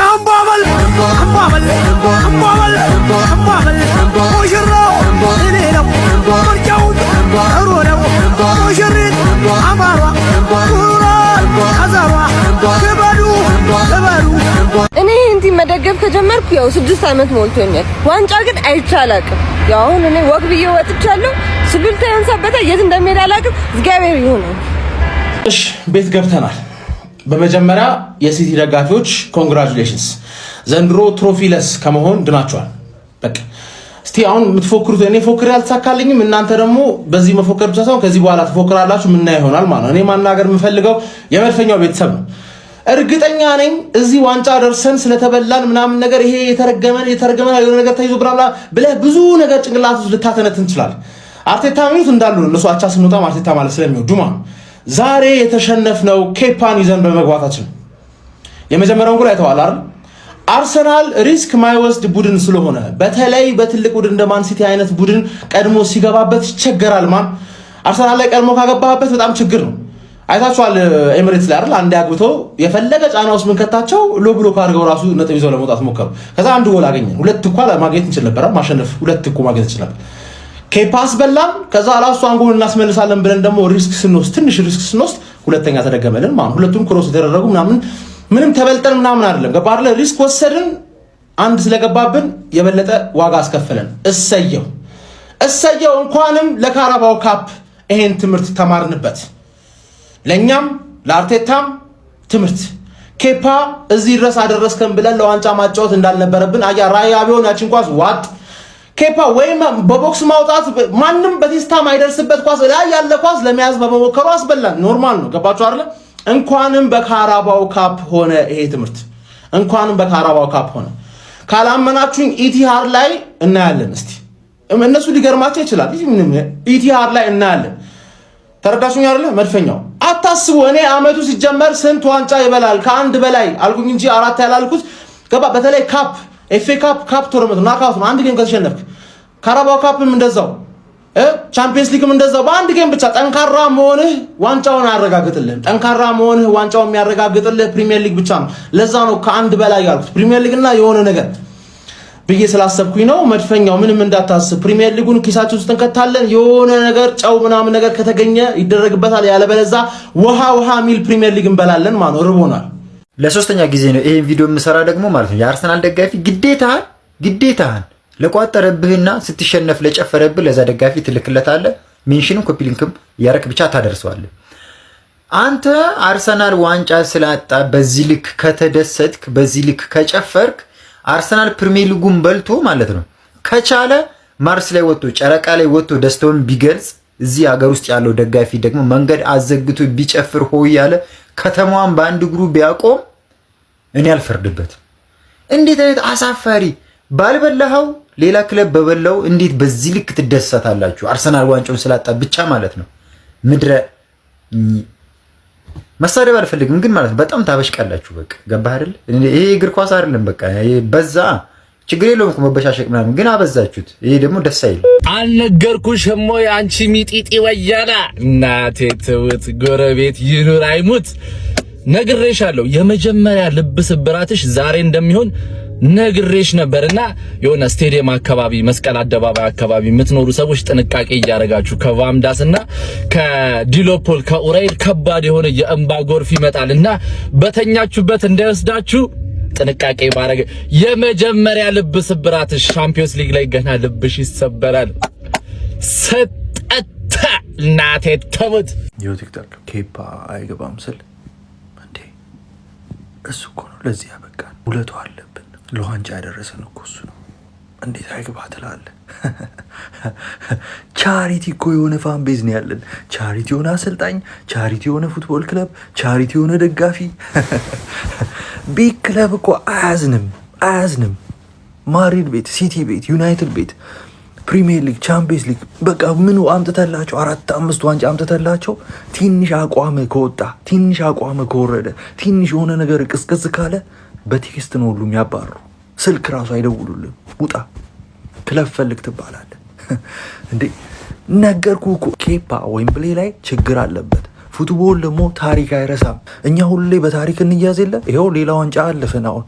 አምባበል አምባበል አምባበል አምባበል ሙሽራው እኔ ነው፣ ምርጫው ጥሩ ነው። ሙሽሪት አማሯ ኩራል ከዘሯ ክበዱ ክበዱ። እኔ ይህን team መደገፍ ከጀመርኩ ያው 6 ዓመት ሞልቶኛል። ዋንጫ ግን አይቼ አላውቅም። ያው አሁን እኔ ወግ ብዬ ወጥቻለሁ። ሱሉልታ ያንሳበታል። የት እንደሚሄድ አላውቅም። እግዚአብሔር ይሁነው። እሺ፣ ቤት ገብተናል። በመጀመሪያ የሲቲ ደጋፊዎች congratulations፣ ዘንድሮ trophyless ከመሆን ድናችኋል። በቃ እስቲ አሁን የምትፎክሩት፣ እኔ ፎክሬ አልተሳካልኝም። እናንተ ደግሞ በዚህ መፎከር ብቻ ሳይሆን ከዚህ በኋላ ትፎክራላችሁ፣ ምናየው ይሆናል ማለት ነው። እኔ ማናገር የምፈልገው የመድፈኛው ቤተሰብ ነው። እርግጠኛ ነኝ እዚህ ዋንጫ ደርሰን ስለተበላን ምናምን ነገር ይሄ የተረገመን የተረገመን የሆነ ነገር ተይዞ ብላ ብለህ ብዙ ነገር ጭንቅላት ውስጥ ልታተነትን ትችላለህ። አርቴታ የሚሉት እንዳሉ ነው። እነሱ አቻ ስንወጣም አርቴታ ማለት ስለሚወዱ ማለት ነው። ዛሬ የተሸነፍነው ኬፓን ይዘን በመግባታችን። የመጀመሪያውን ጎል አይተዋል አይደል? አርሰናል risk ማይወስድ ቡድን ስለሆነ በተለይ በትልቅ ቡድን እንደ ማን ሲቲ አይነት ቡድን ቀድሞ ሲገባበት ይቸገራል። ማን አርሰናል ላይ ቀድሞ ካገባበት በጣም ችግር ነው። አይታችኋል ኤሚሬትስ ላይ አይደል? አንድ አግብተው የፈለገ ጫና ውስጥ ብንከታቸው low block አድርገው ራሱ ነጥብ ይዘው ለመውጣት ሞከሩ። ከዛ አንድ ጎል አገኘን። ሁለት እኮ ማግኘት እንችል ነበር፣ ማሸነፍ ሁለት እኮ ማግኘት እንችል ነበር። ኬፓስ በላን። ከዛ ራሱ አንድ ጎል እናስመልሳለን ብለን ደግሞ risk ስንወስድ፣ ትንሽ risk ስንወስድ ሁለተኛ ተደገመልን ማለት። ሁለቱም cross የተደረጉ ምናምን ምንም ተበልጠን ምናምን አይደለም። ገባ አይደለ? Risk ወሰድን። አንድ ስለገባብን የበለጠ ዋጋ አስከፈለን። እሰየው እሰየው። እንኳንም ለካራባው ካፕ ይሄን ትምህርት ተማርንበት። ለእኛም ለአርቴታም ትምህርት። ኬፓ እዚህ ድረስ አደረስከን ብለን ለዋንጫ ማጫወት እንዳልነበረብን አያ። ራያ ቢሆን ያችን ኳስ ዋጥ ኬፓ ወይም በ box ማውጣት፣ ማንም በቴስታ ማይደርስበት ኳስ ላይ ያለ ኳስ ለመያዝ በመሞከሩ አስበላን። Normal ነው። ገባችሁ አይደለ? እንኳንም በካራባው ካፕ ሆነ ይሄ ትምህርት፣ እንኳንም በካራባው ካፕ ሆነ። ካላመናችሁኝ ኢቲሃድ ላይ እናያለን። እስቲ እነሱ ሊገርማቸው ይችላል። ኢቲሃድ ላይ እናያለን። ተረዳችሁኝ አይደለ? መድፈኛው አታስቡ። እኔ አመቱ ሲጀመር ስንት ዋንጫ ይበላል ከአንድ በላይ አልኩኝ እንጂ አራት ያላልኩት ገባ። በተለይ cup፣ FA Cup፣ cup tournament knockout ነው። አንድ game ከተሸነፍክ፣ ካራባው ካፕም እንደዛው፣ ቻምፒየንስ ሊግም እንደዛው፣ በአንድ game ብቻ ጠንካራ መሆንህ ዋንጫውን አያረጋግጥልህም። ጠንካራ መሆንህ ዋንጫውን የሚያረጋግጥልህ ፕሪሚየር ሊግ ብቻ ነው። ለዛ ነው ከአንድ በላይ ያልኩት፣ ፕሪሚየር ሊግ እና የሆነ ነገር ብዬ ስላሰብኩኝ ነው። መድፈኛው ምንም እንዳታስብ፣ ፕሪሚየር ሊጉን ኪሳችን ውስጥ እንከታለን። የሆነ ነገር ጨው ምናምን ነገር ከተገኘ ይደረግበታል። ያለበለዛ ውሃ ውሃ የሚል ፕሪሚየር ሊግ እንበላለን ማለት ነው። ርቦናል። ለሶስተኛ ጊዜ ነው ይሄን ቪዲዮ የምሰራ ደግሞ ማለት ነው። የአርሰናል ደጋፊ ግዴታህን ግዴታህን ለቋጠረብህና ስትሸነፍ ለጨፈረብህ ለዛ ደጋፊ ትልክለታለህ። Mention ም copy link ም እያረክ ብቻ ታደርሰዋለህ። አንተ አርሰናል ዋንጫ ስላጣ በዚህ ልክ ከተደሰትክ፣ በዚህ ልክ ከጨፈርክ፣ አርሰናል ፕሪሚየር ሊጉን በልቶ ማለት ነው ከቻለ ማርስ ላይ ወጥቶ ጨረቃ ላይ ወጥቶ ደስታውን ቢገልጽ፣ እዚህ ሀገር ውስጥ ያለው ደጋፊ ደግሞ መንገድ አዘግቶ ቢጨፍር፣ ሆ እያለ ከተማዋን በአንድ እግሩ ቢያቆም እኔ አልፈርድበትም። እንዴት አይነት አሳፋሪ፣ ባልበላኸው ሌላ ክለብ በበላው እንዴት በዚህ ልክ ትደሰታላችሁ? አርሰናል ዋንጫውን ስላጣ ብቻ ማለት ነው። ምድረ መሳደብ አልፈልግም ግን ማለት ነው በጣም ታበሽቃላችሁ። በቃ ገባህ አይደል? ይሄ እግር ኳስ አይደለም። በቃ በዛ፣ ችግር የለውም እኮ መበሻሸቅ ምናምን፣ ግን አበዛችሁት። ይሄ ደግሞ ደስ አይልም። አልነገርኩሽም ወይ አንቺ ሚጢጢ ወያላ? እናቴ ትውት ጎረቤት ይኑር አይሙት ነግሬሻለሁ። የመጀመሪያ ልብ ስብራትሽ ዛሬ እንደሚሆን ነግሬሽ ነበርና የሆነ ስቴዲየም አካባቢ፣ መስቀል አደባባይ አካባቢ የምትኖሩ ሰዎች ጥንቃቄ እያደረጋችሁ፣ ከቫምዳስ እና ከዲሎፖል ከኡራኤል ከባድ የሆነ የእንባ ጎርፍ ይመጣል እና በተኛችሁበት እንዳይወስዳችሁ ጥንቃቄ ማድረግ። የመጀመሪያ ልብ ስብራትሽ ሻምፒዮንስ ሊግ ላይ ገና ልብሽ ይሰበራል። ሰጠታ እናቴ ተሙት። ይኸው ቲክቶክ ኬፓ አይገባም ስል እንዴ እሱ እኮ ነው ለዚህ ያበቃን፣ ውለቱ አለብን። ለዋንጫ ያደረሰን እኮ እሱ ነው። እንዴት አይግባ ትላለህ? Charity እኮ የሆነ fan base ነው ያለን። Charity የሆነ አሰልጣኝ፣ charity የሆነ football club፣ charity የሆነ ደጋፊ። Big club እኮ አያዝንም አያዝንም። ማድሪድ ቤት፣ ሲቲ ቤት፣ ዩናይትድ ቤት፣ ፕሪሚየር ሊግ፣ ቻምፒየንስ ሊግ በቃ ምኑ አምጥተላቸው፣ አራት አምስት ዋንጫ አምጥተላቸው ትንሽ አቋም ከወጣ፣ ትንሽ አቋም ከወረደ፣ ትንሽ የሆነ ነገር ቅዝቅዝ ካለ በ text ነው ሁሉ የሚያባሩ። ስልክ ራሱ አይደውሉልም። ውጣ ክለብ ፈልግ ትባላለህ እንዴ? ነገርኩ እኮ፣ ኬፓ ዌምብሌ ላይ ችግር አለበት። Football ደግሞ ታሪክ አይረሳም። እኛ ሁሌ በታሪክ እንያዝ የለ፣ ይኸው ሌላ ዋንጫ አለፍን። አሁን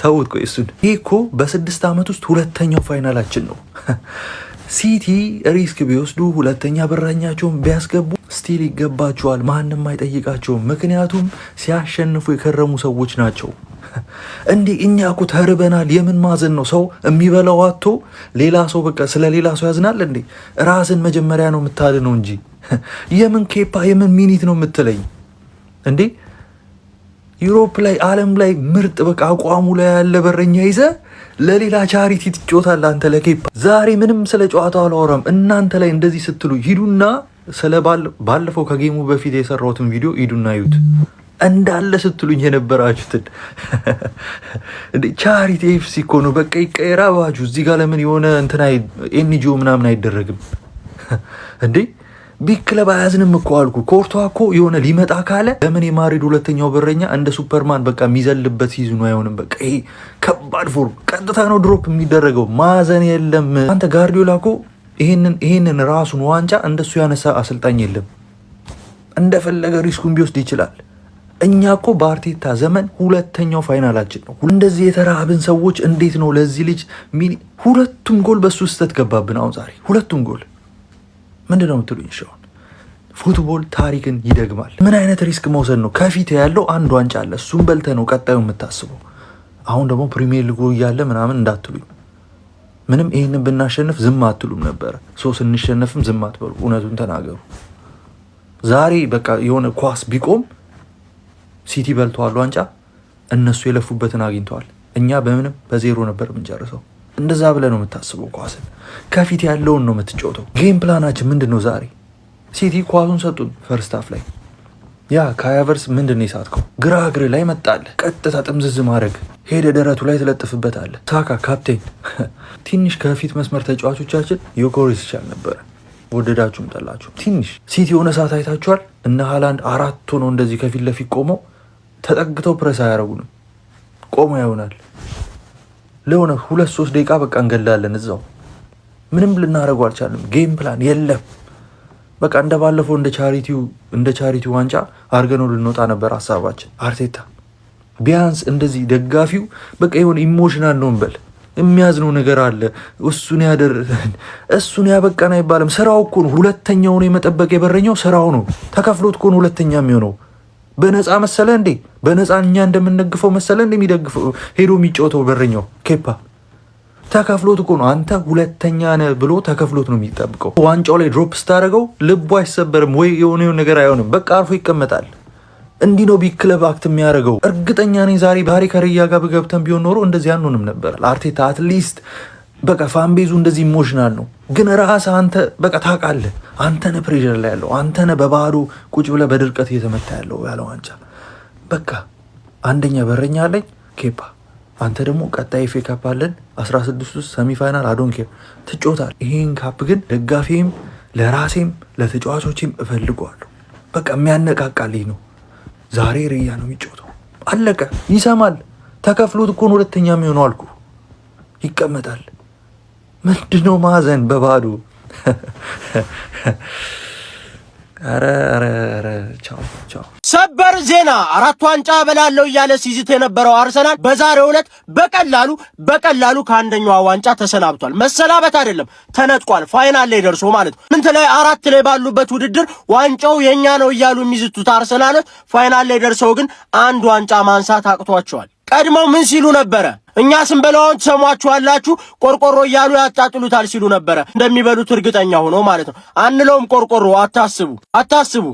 ተውት፣ ቆይ እሱን። ይህ እኮ በ6 ዓመት ውስጥ ሁለተኛው final ኣችን ነው። ሲቲ risk ቢወስዱ፣ ሁለተኛ በረኛቸውን ቢያስገቡ still ይገባቸዋል። ማንም አይጠይቃቸውም። ምክንያቱም ሲያሸንፉ የከረሙ ሰዎች ናቸው። እንዴ፣ እኛ እኮ ተርበናል። የምን ማዘን ነው? ሰው የሚበላው አጥቶ ሌላ ሰው በቃ ስለ ሌላ ሰው ያዝናል እንዴ? ራስን መጀመሪያ ነው የምታድነው እንጂ የምን ኬፓ፣ የምን minute ነው የምትለኝ እንዴ? Europe ላይ፣ ዓለም ላይ ምርጥ በቃ አቋሙ ላይ ያለ በረኛ ይዘህ ለሌላ charity ትጫወታለህ አንተ ለኬፓ። ዛሬ ምንም ስለ ጨዋታው አላወራም። እናንተ ላይ እንደዚህ ስትሉ ሂዱና ስለ ባለፈው ከ game ኡ በፊት የሰራሁትን ቪዲዮ ሂዱና እዩት። እንዳለ ስትሉኝ የነበራችሁትን፣ charity FC እኮ ነው። በቃ ይቀየራ ባችሁ። እዚህ ጋር ለምን የሆነ እንትና NGO ምናምን አይደረግም እንዴ? Big club አያዝንም እኮ አልኩ። ኮርቷ እኮ የሆነ ሊመጣ ካለ ለምን የማድሪድ ሁለተኛው በረኛ እንደ ሱፐርማን በቃ የሚዘልበት season ኡ አይሆንም? በቃ ይሄ ከባድ form ቀጥታ ነው drop የሚደረገው። ማዘን የለም። አንተ ጋርዲዮላ እኮ ይሄንን ራሱን ዋንጫ እንደሱ ያነሳ አሰልጣኝ የለም። እንደፈለገ risk ኡን ቢወስድ ይችላል። እኛ እኮ በአርቴታ ዘመን ሁለተኛው final ኣችን ነው። እንደዚህ የተራብን ሰዎች እንዴት ነው ለዚህ ልጅ? ሁለቱም ጎል በሱ ስህተት ገባብን። አሁን ዛሬ ሁለቱም ጎል ምንድን ነው የምትሉኝ? እሺ፣ አሁን football ታሪክን ይደግማል። ምን አይነት risk መውሰድ ነው? ከፊት ያለው አንድ ዋንጫ አለ። እሱን በልተህ ነው ቀጣዩ የምታስበው። አሁን ደግሞ ፕሪሚየር ሊጉ እያለ ምናምን እንዳትሉኝ። ምንም ይህንን ብናሸንፍ ዝም አትሉም ነበረ። So ስንሸነፍም ዝም አትበሉ፣ እውነቱን ተናገሩ። ዛሬ በቃ የሆነ ኳስ ቢቆም ሲቲ በልተዋል ዋንጫ፣ እነሱ የለፉበትን አግኝተዋል። እኛ በምንም በዜሮ ነበር የምንጨርሰው። እንደዛ ብለህ ነው የምታስበው። ኳስን ከፊት ያለውን ነው የምትጫወተው። Game plan ኣችን ምንድን ነው ዛሬ? ሲቲ ኳሱን ሰጡን first half ላይ። ያ ካይ ሃቨርትዝ ምንድን ነው የሳትከው? ግራ እግር ላይ መጣለ። ቀጥታ ጥምዝዝ ማድረግ ሄደ፣ ደረቱ ላይ ትለጥፍበታለህ። ሳካ ካፕቴን፣ ትንሽ ከፊት መስመር ተጫዋቾቻችን ዮኮሬስ ይቻል ነበረ። ወደዳችሁም ጠላችሁ ትንሽ ሲቲ የሆነ ሰዓት አይታችኋል። እነ ሃላንድ አራት ሆነው እንደዚህ ከፊት ለፊት ቆመው ተጠግተው ፕረስ አያደርጉንም። ቆመው ያዩናል። ለሆነ 2-3 ደቂቃ በቃ እንገላለን እዛው። ምንም ልናደርገው አልቻልንም። Game plan የለም። በቃ እንደ ባለፈው እንደ charity ው ዋንጫ አድርገነው ልንወጣ ነበር ሀሳባችን። አርቴታ ቢያንስ እንደዚህ ደጋፊው በቃ የሆነ emotional ነው እንበል፣ የሚያዝነው ነገር አለ። እሱን ያደር እሱን ያበቃን አይባልም። ስራው እኮ ነው። ሁለተኛውን የመጠበቅ የበረኛው ስራው ነው። ተከፍሎት እኮ ነው ሁለተኛ የሚሆነው። በነፃ መሰለ እንዴ? በነፃ እኛ እንደምንደግፈው መሰለ እንዴ የሚደግፈው፣ ሄዶ የሚጫወተው በረኛው ኬፓ? ተከፍሎት እኮ ነው። አንተ ሁለተኛ ነህ ብሎ ተከፍሎት ነው የሚጠብቀው። ዋንጫው ላይ drop ስታደርገው ልቡ አይሰበርም ወይ የሆነ የሆነ ነገር አይሆንም። በቃ አርፎ ይቀመጣል። እንዲህ ነው big club act የሚያደርገው። እርግጠኛ ነኝ ዛሬ ባሪ ከርያ ጋር ገብተን ቢሆን ኖሮ እንደዚህ አንሆንም ነበር። አርቴታ at least በቃ fan base ኡ እንደዚህ emotional ነው፣ ግን ራስህ አንተ በቃ ታውቃለህ። አንተ ነህ pressure ላይ ያለው፣ አንተ ነህ በባዶ ቁጭ ብለህ በድርቀት እየተመታ ያለው ያለ ዋንጫ። በቃ አንደኛ በረኛ አለኝ ኬፓ፣ አንተ ደግሞ ቀጣይ FA Cup አለን፣ 16 ውስጥ semi final፣ I don't care፣ ትጫወታለህ። ይሄን cup ግን ደጋፊም ለራሴም ለተጫዋቾቼም እፈልገዋለሁ። በቃ የሚያነቃቃልኝ ነው። ዛሬ ርያ ነው የሚጫወተው። አለቀ። ይሰማል። ተከፍሎት እኮ ነው ሁለተኛ የሚሆነው አልኩ። ይቀመጣል። ምንድነው ማዘን በባዶ? ኧረ ኧረ ኧረ፣ ቻው ቻው። ሰበር ዜና! አራት ዋንጫ በላለው እያለ ሲዝት የነበረው አርሰናል በዛሬው ዕለት በቀላሉ በቀላሉ ከአንደኛዋ ዋንጫ ተሰናብቷል። መሰናበት አይደለም፣ ተነጥቋል። Final ላይ ደርሶ ማለት ነው። 8 ላይ 4 ላይ ባሉበት ውድድር ዋንጫው የኛ ነው እያሉ የሚዝቱት አርሰናሎች final ላይ ደርሰው ግን አንድ ዋንጫ ማንሳት አቅቷቸዋል። ቀድመው ምን ሲሉ ነበረ? እኛ ስንበላውን ትሰሟችኋላችሁ፣ ቆርቆሮ እያሉ ያጣጥሉታል ሲሉ ነበረ። እንደሚበሉት እርግጠኛ ሆኖ ማለት ነው። አንለውም ቆርቆሮ፣ አታስቡ፣ አታስቡ።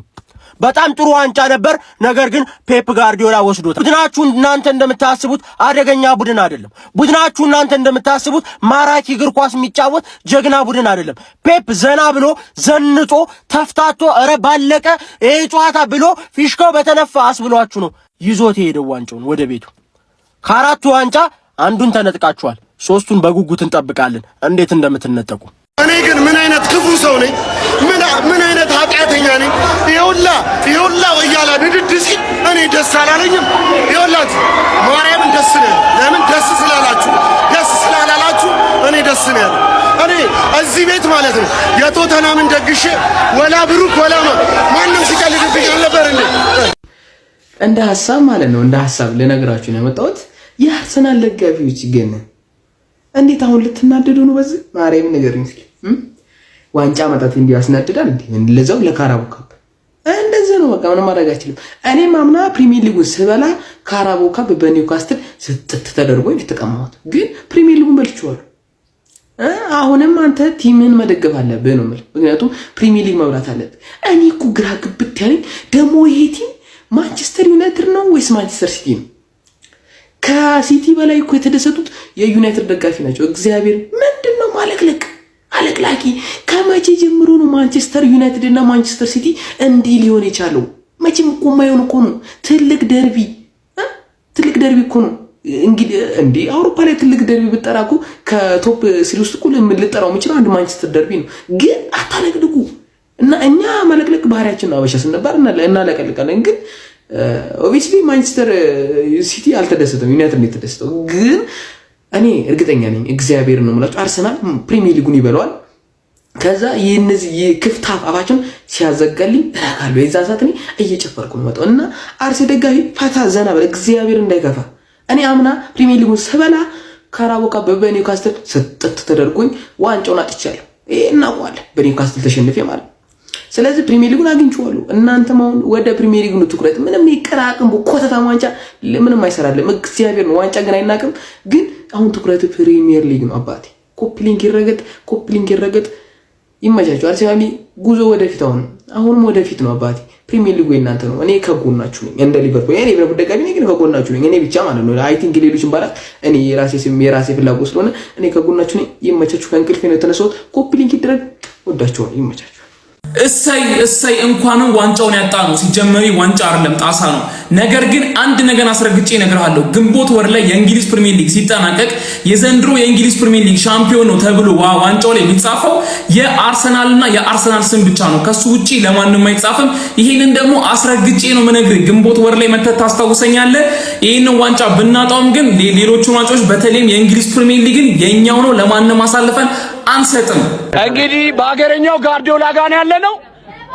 በጣም ጥሩ ዋንጫ ነበር። ነገር ግን ፔፕ ጋርዲዮላ ወስዶታል። ቡድናችሁ እናንተ እንደምታስቡት አደገኛ ቡድን አይደለም። ቡድናችሁ እናንተ እንደምታስቡት ማራኪ እግር ኳስ የሚጫወት ጀግና ቡድን አይደለም። ፔፕ ዘና ብሎ፣ ዘንጦ፣ ተፍታቶ እረ ባለቀ ይሄ ጨዋታ ብሎ ፊሽካው በተነፋ አስብሏችሁ ነው ይዞት የሄደው ዋንጫውን ወደ ቤቱ። ከአራቱ ዋንጫ አንዱን ተነጥቃችኋል። ሶስቱን በጉጉት እንጠብቃለን እንዴት እንደምትነጠቁ። እኔ ግን ምን አይነት ክፉ ሰው ነኝ? ምን አይነት ኃጢአተኛ ነኝ? ይኸውላ ይኸውላ እያለ ንድድ ሲል እኔ ደስ አላለኝም። ይኸውላችሁ ማርያምን ደስ ነው። ለምን ደስ ስላላችሁ፣ ደስ ስላላላችሁ እኔ ደስ ነው ያለኝ። እኔ እዚህ ቤት ማለት ነው የቶተናምን ደግሼ ወላ ብሩክ ወላ ማንም ሲቀልድብኝ አልነበር እንዴ? እንደ ሀሳብ ማለት ነው፣ እንደ ሀሳብ ልነግራችሁ ነው የመጣሁት። የአርሰናል ደጋፊዎች ግን እንዴት አሁን ልትናደዱ ነው? በዚህ ማርያም ንገሩኝ እስኪ። ዋንጫ ማጣት እንዲሁ ያስናድዳል እንዴ? ለዛው ለ Carabao Cup እንደዚህ ነው። በቃ ምንም ማድረግ አይችልም። እኔም አምና ፕሪሚየር ሊጉን ስበላ Carabao Cup በኒውካስትል ስጥት ተደርጎ የተቀማሁት፣ ግን ፕሪሚየር ሊጉን በልቼዋለሁ። አሁንም አንተ team ን መደገፍ አለብህ ነው የምልህ። ምክንያቱም ፕሪሚየር ሊግ መብላት አለብህ። እኔ እኮ ግራ ግብት ያለኝ ደግሞ ይሄ team ማንቸስተር ዩናይትድ ነው ወይስ ማንቸስተር ሲቲ ነው? ከሲቲ በላይ እኮ የተደሰቱት የዩናይትድ ደጋፊ ናቸው። እግዚአብሔር፣ ምንድን ነው ማለቅለቅ አለቅላቂ? ከመቼ ጀምሮ ነው ማንቸስተር ዩናይትድ እና ማንቸስተር ሲቲ እንዲህ ሊሆን የቻለው? መቼም እኮ የማይሆን እኮ ነው። ትልቅ ደርቢ፣ ትልቅ ደርቢ እኮ ነው። እንግዲህ እንዴ አውሮፓ ላይ ትልቅ ደርቢ ብጠራ እኮ ከ top three ውስጥ እኮ ልጠራው የምችለው አንድ ማንቸስተር ደርቢ ነው። ግን አታለቅልቁ እና እኛ ማለቅለቅ ባህሪያችን ነው። አበሻ ስንባል እናለቀልቃለን። ግን obviously ማንቸስተር ሲቲ አልተደሰተም፣ ዩናይትድ ነው የተደሰተው። ግን እኔ እርግጠኛ ነኝ፣ እግዚአብሔር ነው የምላችሁ፣ አርሰናል ፕሪሚየር ሊጉን ይበለዋል። ከዛ የእነዚህ የክፍት አፋቸውን ሲያዘጋልኝ እረካለሁ። የዛን ሰዓት እኔ እየጨፈርኩ ነው የመጣው። እና አርሴ ደጋፊ ፈታ ዘና በለ፣ እግዚአብሔር እንዳይከፋ። እኔ አምና ፕሪሚየር ሊጉን ስበላ Carabao Cup በኒውካስትል ስጥት ተደርጎኝ ዋንጫውን አጥቻለሁ። ይሄ እናውቀዋለን፣ በኒውካስትል ተሸንፌ ማለት ነው። ስለዚህ ፕሪሚየር ሊጉን አግኝቼዋለሁ። እናንተም አሁን ወደ ፕሪሚየር ሊጉ ነው ትኩረት። ምንም ይቀራቅም ኮተታ ዋንጫ ምንም አይሰራልም። እግዚአብሔር ነው፣ ዋንጫ ግን አይናቅም። ግን አሁን ትኩረት ፕሪሚየር ሊግ ነው አባቴ። Copy link ይረገጥ፣ copy link ይረገጥ። ይመቻችሁ። አርሰናል ጉዞ ወደፊት፣ አሁን አሁንም ወደፊት ነው አባቴ። ፕሪሚየር ሊጉ የእናንተ ነው። እኔ ከጎናችሁ ነኝ። እንደ ሊቨርፑል፣ እኔ ሊቨርፑል ደጋፊ ነኝ፣ ግን ከጎናችሁ ነኝ። እኔ ብቻ ማለት ነው። I think ሌሎችን ባላት እኔ የራሴ ስም የራሴ ፍላጎት ስለሆነ እኔ ከጎናችሁ ነኝ። ይመቻችሁ። ከእንቅልፌ ነው የተነሳሁት። Copy link ይደረግ። ወዳችኋለሁ። ይመቻችሁ። እሰይ እሰይ፣ እንኳንም ዋንጫውን ያጣ ነው። ሲጀመሪ ዋንጫ አይደለም ጣሳ ነው። ነገር ግን አንድ ነገር አስረግጬ እነግርሃለሁ። ግንቦት ወር ላይ የእንግሊዝ ፕሪሚየር ሊግ ሲጠናቀቅ የዘንድሮ የእንግሊዝ ፕሪሚየር ሊግ ሻምፒዮን ነው ተብሎ ዋንጫው ላይ የሚጻፈው የአርሰናልና የአርሰናል ስም ብቻ ነው። ከሱ ውጪ ለማንም አይጻፍም። ይሄንን ደግሞ አስረግጬ ነው የምነግርህ። ግንቦት ወር ላይ መተህ ታስታውሰኛለህ። ይሄንን ዋንጫ ብናጣውም ግን ሌሎቹን ዋንጫዎች በተለይም የእንግሊዝ ፕሪሚየር ሊግን የኛው ነው፣ ለማንም አሳልፈን አንሰጥም። እንግዲህ በሀገረኛው ጋርዲዮላ ጋር ነው ያለነው።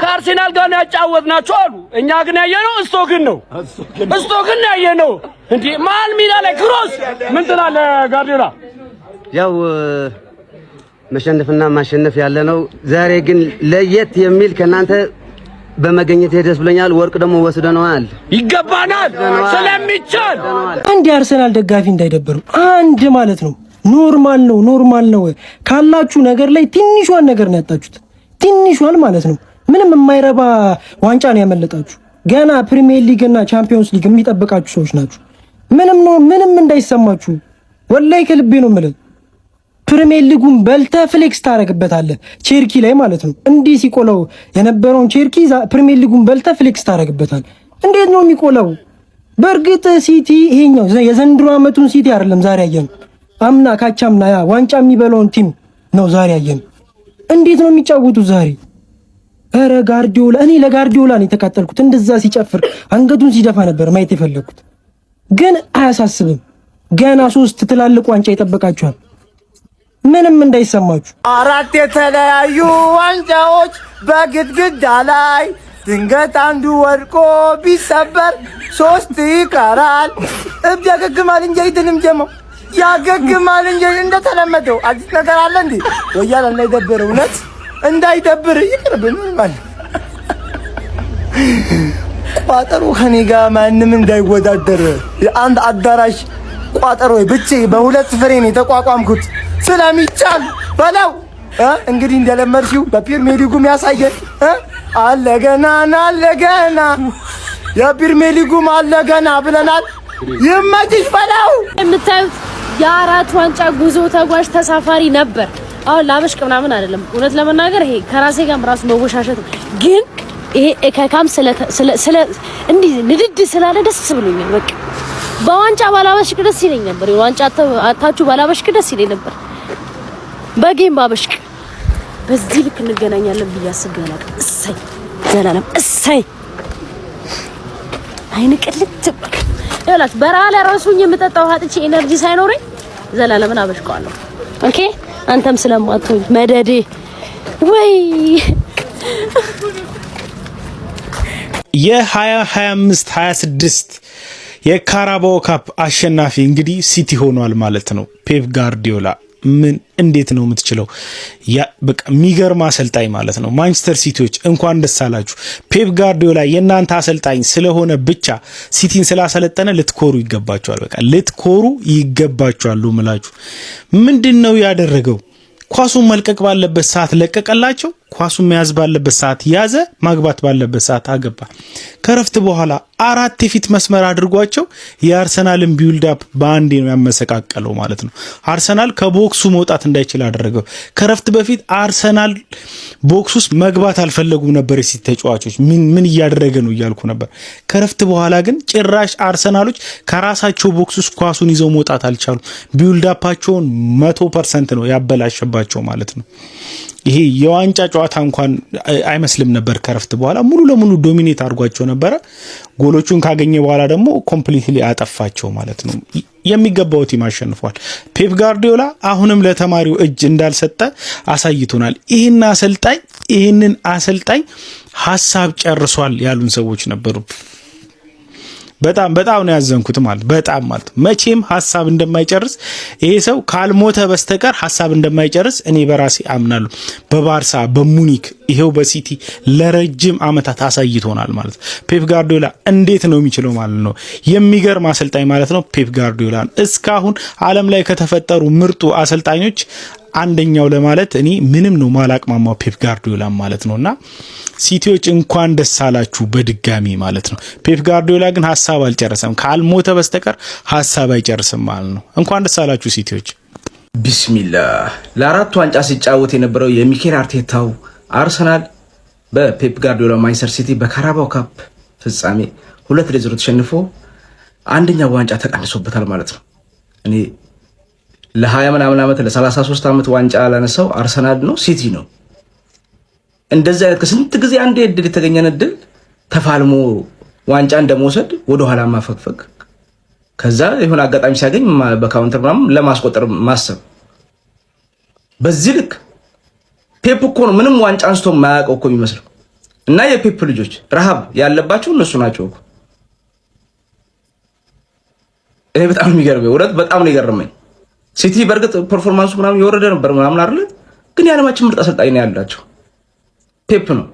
ከአርሴናል ጋር ነው ያጫወትናቸው አሉ። እኛ ግን ያየነው ስቶክን ነው፣ ስቶክን ነው ያየነው። እንዴ መሀል ሜዳ ላይ cross ምን ትላለህ ጋርዲዮላ? ያው መሸነፍና ማሸነፍ ያለ ነው። ዛሬ ግን ለየት የሚል ከእናንተ በመገኘት ደስ ብሎኛል። ወርቅ ደግሞ ወስደነዋል። ይገባናል፣ ስለሚቻል። አንድ የአርሰናል ደጋፊ እንዳይደበሩ፣ አንድ ማለት ነው። Normal ነው፣ normal ነው። ካላችሁ ነገር ላይ ትንሿን ነገር ነው ያጣችሁት፣ ትንሿን ማለት ነው። ምንም የማይረባ ዋንጫ ነው ያመለጣችሁ። ገና ፕሪሚየር ሊግ እና ቻምፒዮንስ ሊግ የሚጠብቃችሁ ሰዎች ናችሁ። ምንም ነው፣ ምንም እንዳይሰማችሁ፣ ወላሂ ከልቤ ነው የምልህ። ፕሪሚየር ሊጉን በልተህ flex ታደርግበታለህ፣ ቼርኪ ላይ ማለት ነው። እንዲህ ሲቆለው የነበረውን ቼርኪ ፕሪሚየር ሊጉን በልተህ flex ታደርግበታለህ። እንዴት ነው የሚቆለው? በእርግጥ ሲቲ ይሄኛው የዘንድሮ አመቱን ሲቲ አይደለም ዛሬ ያየነው። አምና ካቻምና ያ ዋንጫ የሚበላውን team ነው ዛሬ ያየነው። እንዴት ነው የሚጫወቱት ዛሬ? ኧረ ጋርዲዮላ፣ እኔ ለጋርዲዮላ ነው የተቃጠልኩት። እንደዛ ሲጨፍር አንገቱን ሲደፋ ነበር ማየት የፈለግኩት። ግን አያሳስብም። ገና ሶስት ትላልቅ ዋንጫ ይጠብቃችኋል። ምንም እንዳይሰማችሁ። አራት የተለያዩ ዋንጫዎች በግድግዳ ላይ፣ ድንገት አንዱ ወድቆ ቢሰበር ሶስት ይቀራል። እብድ ያገግማል እንጂ አይድንም። ጀመው ያገግማል እንጂ እንደተለመደው አዲስ ነገር አለ እንዴ? ወያላ እንዳይደብር፣ እውነት እንዳይደብር፣ ይቅርብን። ምን ማለት ቋጠሮ ከኔ ጋር ማንም እንዳይወዳደር፣ የአንድ አዳራሽ ቋጠሮ ብቼ በሁለት ፍሬ ነው የተቋቋምኩት። ስለሚቻል በለው። እንግዲህ እንደለመድሽው በፕሪሚየር ሊጉም ያሳየን አለ ገና፣ አለ ገና፣ የፕሪሚየር ሊጉም አለ ገና ብለናል። ይመችሽ በለው። የምታዩት የአራት ዋንጫ ጉዞ ተጓዥ ተሳፋሪ ነበር። አሁን ላበሽቅ ምናምን አይደለም። እውነት ለመናገር ይሄ ከራሴ ጋርም ራሱ መወሻሸት፣ ግን ይሄ እከካም ስለ ስለ እንዲህ ንድድ ስላለ ደስ ብሎኛል። በቃ በዋንጫ ባላበሽቅ ደስ ይለኝ ነበር። ዋንጫ አታችሁ ባላበሽቅ ደስ ይለኝ ነበር። በ game ባበሽቅ በዚህ ልክ እንገናኛለን ብዬ አስቤ አላውቅም። እሰይ ዘላለም እሰይ፣ አይን ቅልት ይላል። በረሃ ላይ ራሱኝ የምጠጣው አጥቼ energy ሳይኖረኝ ዘላለምን አበሽቀዋለሁ። Okay. አንተም ስለማትሆን መደዴ ወይ። የ2025 26 የካራባኦ ካፕ አሸናፊ እንግዲህ ሲቲ ሆኗል ማለት ነው። ፔፕ ጋርዲዮላ ምን እንዴት ነው የምትችለው? በቃ የሚገርም አሰልጣኝ ማለት ነው። ማንቸስተር ሲቲዎች እንኳን ደስ አላችሁ። ፔፕ ጋርዲዮላ የእናንተ አሰልጣኝ ስለሆነ ብቻ ሲቲን ስላሰለጠነ ልትኮሩ ይገባችኋል። በቃ ልትኮሩ ይገባችኋል ምላችሁ። ምንድን ነው ያደረገው? ኳሱን መልቀቅ ባለበት ሰዓት ለቀቀላቸው። ኳሱን መያዝ ባለበት ሰዓት ያዘ። ማግባት ባለበት ሰዓት አገባ። ከረፍት በኋላ አራት የፊት መስመር አድርጓቸው የአርሰናልን build up በአንዴ ነው ያመሰቃቀለው ማለት ነው። አርሰናል ከ box ኡ መውጣት እንዳይችል አደረገው። ከረፍት በፊት አርሰናል box ውስጥ መግባት አልፈለጉም ነበር የሲቲ ተጫዋቾች። ምን ምን እያደረገ ነው እያልኩ ነበር። ከረፍት በኋላ ግን ጭራሽ አርሰናሎች ከራሳቸው box ውስጥ ኳሱን ይዘው መውጣት አልቻሉም። build up ኣቸውን 100% ነው ያበላሸባቸው ማለት ነው። ይሄ የዋንጫ ጨዋታ እንኳን አይመስልም ነበር። ከረፍት በኋላ ሙሉ ለሙሉ dominate አድርጓቸው ነበረ። ጎሎቹን ካገኘ በኋላ ደግሞ completely አጠፋቸው ማለት ነው። የሚገባው team አሸንፏል። ፔፕ ጋርዲዮላ አሁንም ለተማሪው እጅ እንዳልሰጠ አሳይቶናል። ይህንን አሰልጣኝ ሀሳብ ጨርሷል ያሉን ሰዎች ነበሩ። በጣም በጣም ነው ያዘንኩት ማለት በጣም ማለት መቼም ሀሳብ እንደማይጨርስ፣ ይሄ ሰው ካልሞተ በስተቀር ሀሳብ እንደማይጨርስ እኔ በራሴ አምናለሁ። በባርሳ፣ በሙኒክ፣ ይሄው በሲቲ ለረጅም ዓመታት አሳይቶናል ማለት። ፔፕ ጋርዲዮላ እንዴት ነው የሚችለው ማለት ነው። የሚገርም አሰልጣኝ ማለት ነው ፔፕ ጋርዲዮላ። እስካሁን ዓለም ላይ ከተፈጠሩ ምርጡ አሰልጣኞች አንደኛው ለማለት እኔ ምንም ነው ማላቅማማው ፔፕ ጋርዲዮላ ማለት ነው። እና ሲቲዎች እንኳን ደስ አላችሁ በድጋሚ ማለት ነው። ፔፕ ጋርዲዮላ ግን ሀሳብ አልጨረሰም። ካልሞተ በስተቀር ሀሳብ አይጨርስም ማለት ነው። እንኳን ደስ አላችሁ ሲቲዎች። ቢስሚላህ፣ ለአራት ዋንጫ ሲጫወት የነበረው የሚኬል አርቴታው አርሰናል በፔፕ ጋርዲዮላ ማንቸስተር ሲቲ በካራባው ካፕ ፍጻሜ 2-0 ተሸንፎ አንደኛው ዋንጫ ተቀንሶበታል ማለት ነው። እኔ ለ20 ምናምን ዓመት፣ ለ33 ዓመት ዋንጫ ያላነሳው አርሰናል ነው ሲቲ ነው። እንደዚህ አይነት ከስንት ጊዜ አንድ እድል የተገኘን እድል ተፋልሞ ዋንጫ እንደመውሰድ ወደኋላ ማፈግፈግ፣ ከዛ የሆነ አጋጣሚ ሲያገኝ በ counter ምናምን ለማስቆጠር ማሰብ በዚህ ልክ። ፔፕ እኮ ነው ምንም ዋንጫ አንስቶ የማያውቀው እኮ የሚመስለው። እና የፔፕ ልጆች ረሃብ ያለባቸው እነሱ ናቸው እኮ። እኔ በጣም ነው የሚገርመኝ፣ እውነት በጣም ነው የገረመኝ። ሲቲ በእርግጥ performance ኡ ምናምን የወረደ ነበር ምናምን አይደለ፣ ግን የዓለማችን ምርጥ አሰልጣኝ ነው ያላቸው ፔፕ ነው።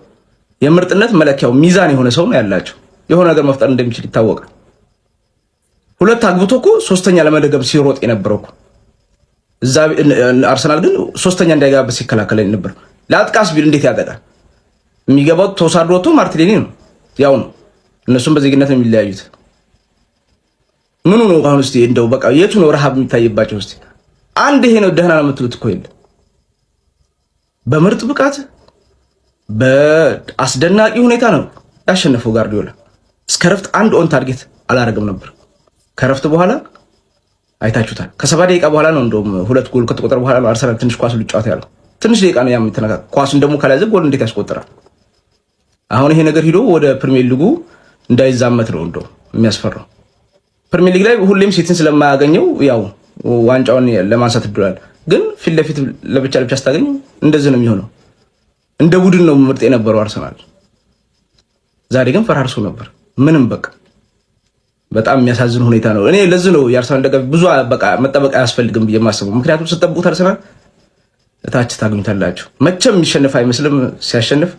የምርጥነት መለኪያው ሚዛን የሆነ ሰው ነው ያላቸው። የሆነ ነገር መፍጠር እንደሚችል ይታወቃል። ሁለት አግብቶ እኮ ሶስተኛ ለመደገም ሲሮጥ የነበረው እኮ እዛ። አርሰናል ግን ሶስተኛ እንዳይገባበት ሲከላከል ነበር። ለአጥቃስ ቢል እንዴት ያጠቃል? የሚገባው ትሮሳርድ ወጥቶ ማርቲኔሊ ነው፣ ያው ነው። እነሱም በዜግነት ነው የሚለያዩት። ምኑ ነው አሁን? እስቲ እንደው በቃ የቱ ነው ረሃብ የሚታይባቸው? እስቲ አንድ ይሄ ነው ደህና ነው የምትሉት እኮ የለ። በምርጥ ብቃት በአስደናቂ ሁኔታ ነው ያሸነፈው ጋርዲዮላ። እስከ ረፍት አንድ on target አላረግም ነበር። ከረፍት በኋላ አይታችሁታል። ከ70 ደቂቃ በኋላ ነው፣ እንደውም ሁለት ጎል ከተቆጠረ በኋላ ነው አርሰናል ትንሽ ኳስ ልጫወት ያለው። ትንሽ ደቂቃ ነው ያም የተነካ። ኳሱን ደግሞ ካልያዘ ጎል እንዴት ያስቆጥራል? አሁን ይሄ ነገር ሂዶ ወደ ፕሪሚየር ሊጉ እንዳይዛመት ነው እንደው የሚያስፈራው። ፕሪሚየር ሊግ ላይ ሁሌም ሲቲን ስለማያገኘው ያው ዋንጫውን ለማንሳት እድሏል። ግን ፊት ለፊት ለብቻ ለብቻ ስታገኘው እንደዚህ ነው የሚሆነው። እንደ ቡድን ነው ምርጥ የነበረው አርሰናል። ዛሬ ግን ፈራርሶ ነበር። ምንም በቃ በጣም የሚያሳዝን ሁኔታ ነው። እኔ ለዚህ ነው የአርሰናል ደጋፊ ብዙ በቃ መጠበቅ አያስፈልግም ብዬ የማስበው። ምክንያቱም ስትጠብቁት አርሰናል እታች ታገኙታላችሁ። መቼም የሚሸንፍ አይመስልም ሲያሸንፍ፣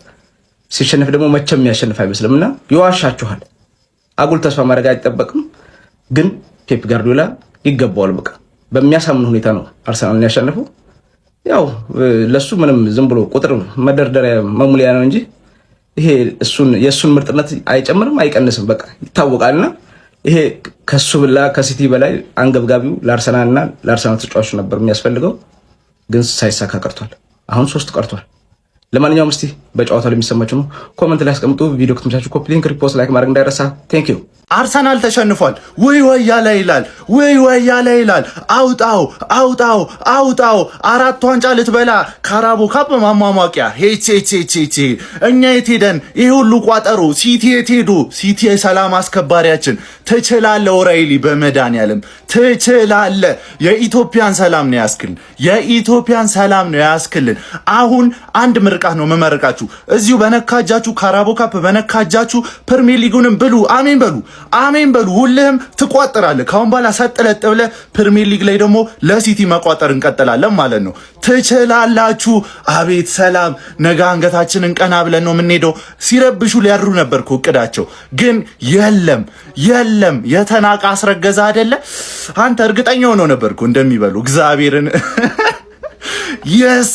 ሲሸንፍ ደግሞ መቼም የሚያሸንፍ አይመስልም እና ይዋሻችኋል። አጉል ተስፋ ማድረግ አይጠበቅም። ግን ፔፕ ጋርዲዮላ ይገባዋል። በቃ በሚያሳምን ሁኔታ ነው አርሰናልን ያሸነፈው። ያው ለሱ ምንም ዝም ብሎ ቁጥር መደርደሪያ መሙሊያ ነው እንጂ ይሄ እሱን የእሱን ምርጥነት አይጨምርም አይቀንስም። በቃ ይታወቃልና ይሄ ከሱ ብላ ከሲቲ በላይ አንገብጋቢው ለአርሰናልና ለአርሰናል ተጫዋቹ ነበር የሚያስፈልገው፣ ግን ሳይሳካ ቀርቷል። አሁን ሶስት ቀርቷል። ለማንኛውም እስቲ በጨዋታው ላይ የሚሰማችሁ ነው comment ላይ አስቀምጡ። ቪዲዮ ከተመቻችሁ copy link፣ repost፣ like ማድረግ እንዳይረሳ። Thank you። አርሰናል ተሸንፏል። ውይ ወያላ ይላል። ውይ ወያላ ይላል። አውጣው አውጣው አውጣው። አራት ዋንጫ ልትበላ ካራቦ ካፕ ማሟሟቂያ ሄቼ ቼ ቼ። እኛ የት ሄደን ይሄ ሁሉ ቋጠሮ? ሲቲ የት ሄዱ? ሲቲ የሰላም አስከባሪያችን። ትችላለህ ኦራይሊ፣ በመድኃኒዓለም ትችላለህ። የኢትዮጵያን ሰላም ነው ያስክልን። የኢትዮጵያን ሰላም ነው ያስክልን። አሁን አንድ ምርቃት ነው መመርቃችሁ። እዚሁ በነካጃችሁ ካራቦ ካፕ በነካጃችሁ ፕሪሚየር ሊጉንም ብሉ። አሜን በሉ፣ አሜን በሉ። ሁልህም ትቋጥራለህ። ካሁን በኋላ ሰጥ ለጥ ብለህ ፕሪሚየር ሊግ ላይ ደግሞ ለሲቲ መቋጠር እንቀጥላለን ማለት ነው። ትችላላችሁ። አቤት ሰላም። ነገ አንገታችንን ቀና ብለን ነው የምንሄደው። ሲረብሹ ሊያድሩ ነበር እኮ እቅዳቸው፣ ግን የለም የለም። የተናቀ አስረገዘ አይደለ? አንተ እርግጠኛ ሆነው ነበር እኮ እንደሚበሉ። እግዚአብሔርን yes።